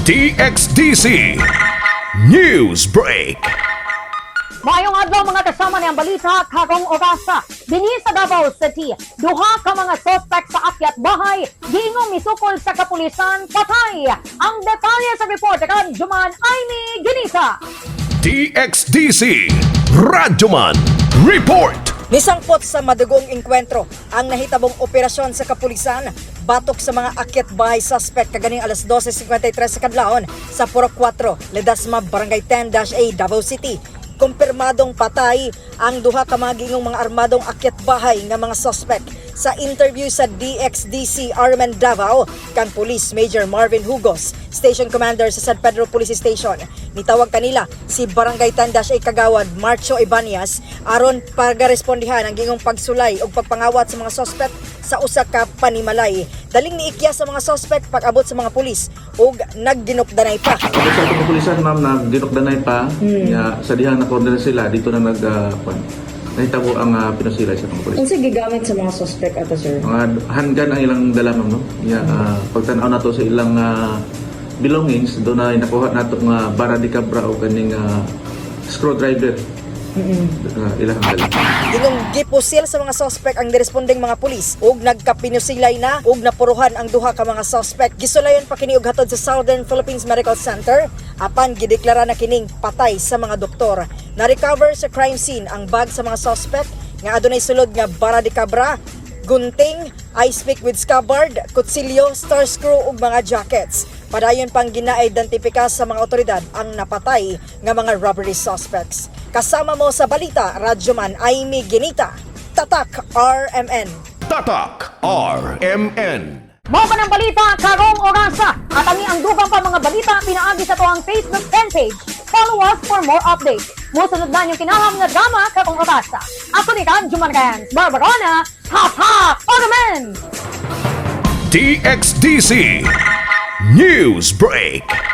DXDC News Break. Maayong adlaw, mga kasama, ni ang balita karong orasa. Dinhi sa Davao City, duha ka mga suspect sa akyat bahay giingong misukol sa kapulisan, patay. Ang detalye sa report kan Juman Aimee Ginisa. DXDC Radyoman Report. Nisangpot sa madugong engkwentro ang nahitabong operasyon sa kapulisan batok sa mga akyat bahay suspect kaganing alas 12:53 sa kadlawon sa Purok 4, Ledesma, Barangay 10-A, Davao City. Kumpirmadong patay ang duha ka mga giingong mga armadong akyat bahay nga mga suspect. Sa interview sa DXDC RMN Davao kang Police Major Marvin Hugos, Station Commander sa San Pedro Police Station, nitawag kanila si Barangay 10-A Kagawad Marcho Ibanez aron pagarespondihan ang giingong pagsulay ug pagpangawat sa mga suspect sa usa ka panimalay. Daling niikya sa mga suspect pag-abot sa mga pulis ug nagginukdanay pa. Tapos sa atong kapulisan, ma'am, na ginukdanay pa, ya, sa dihang na-corner sila, dito na nag, kwan, nahitabo ang pinusilay sa mga pulis. Unsa gigamit sa mga suspect ato, sir? Mga handgun ang ilang dala, ma'am, no? Ya, pagtan-aw nato sa ilang belongings, doon na nakuha nato nga bara de cabra o kaning screwdriver. Ilang dala. Ingong gipusil sa mga suspect ang nirespondeng mga pulis ug nagkapinusilay na ug napuruhan ang duha ka mga suspect. Gisulayon pa kini og hatod sa Southern Philippines Medical Center apan gideklara na kining patay sa mga doktor. Na-recover sa crime scene ang bag sa mga suspect nga adunay sulod nga bara de cabra, gunting, ice pick with scabbard, kutsilyo, star screw ug mga jackets. Padayon pang gina-identipika sa mga otoridad ang napatay nga mga robbery suspects. Kasama mo sa balita, Radyoman Aimee Ginita. Tatak RMN. Tatak RMN. Mao pa ng balita karong orasa at ani ang dugang pa mga balita pinaagi sa atuang Facebook fanpage. Follow us for more updates. Mosunod na inyong kinaham nga drama karong orasa. Ako ni Radyoman Rans Barbarona, Tatak RMN! DXDC News Break.